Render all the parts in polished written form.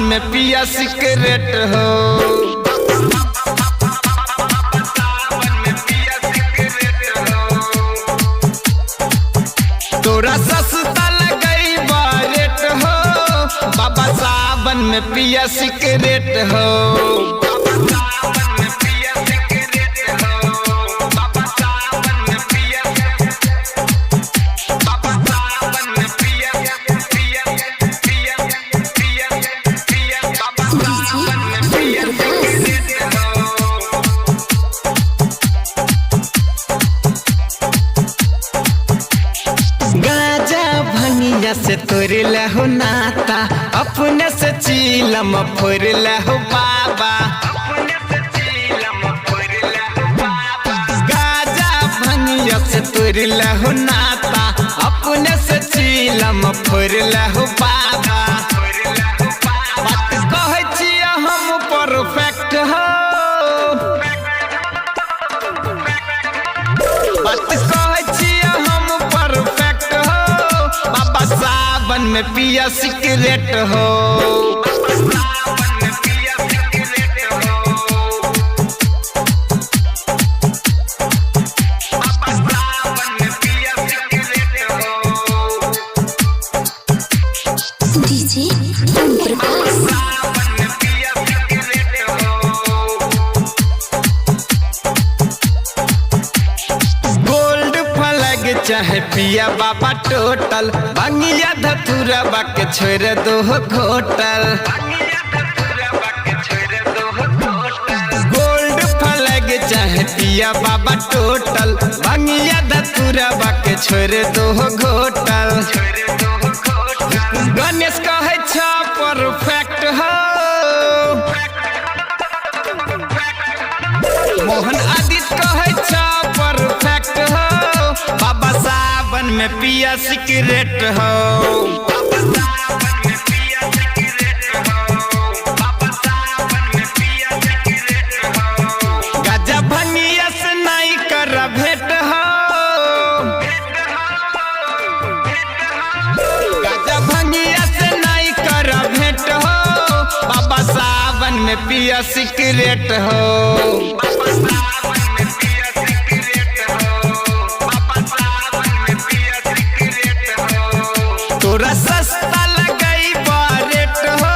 में पिया सिगरेट हो। तोरा सस्ता लगई रेट हो, बाबा सावन में पिया सिगरेट हो। DJ Om Prakash. गाजा भंगिया से तोड़ लहो नाता, अपने से चीलम फोड़ लहो बाबा। गाजा भंगिया से तोड़ लहो नाता, अपने से चीलम फोड़ लहो बाबा। बात कहै छियै हम परफेक्ट हो, बात कहै छियै हम परफेक्ट हो, बाबा सावन में पिया सिगरेट हो। DJ Om Prakash. Gold flag चाहे पिया बाबा टोटल, भंगिया धतूरा बाके छोड़ दो घोटल। गोल्ड फ्लैग चाहे पिया बाबा टोटल, भंगिया धतूरा बाके छोड़ दो घोटल। गणेश कहै छ परफेक्ट हो, मोहन आदित्य कहै छ परफेक्ट हो, बाबा सावन में पिया सिगरेट हो। गाजा भंगिया से नहीं कर भेंट हो, गाजा भंगिया से नहीं कर भेंट हो, बाबा सावन में पिया सिगरेट हो। तोरा सस्ता लगई रेट हो,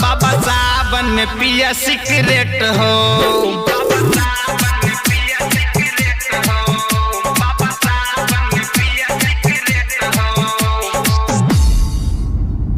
बाबा सावन में पिया सिगरेट हो।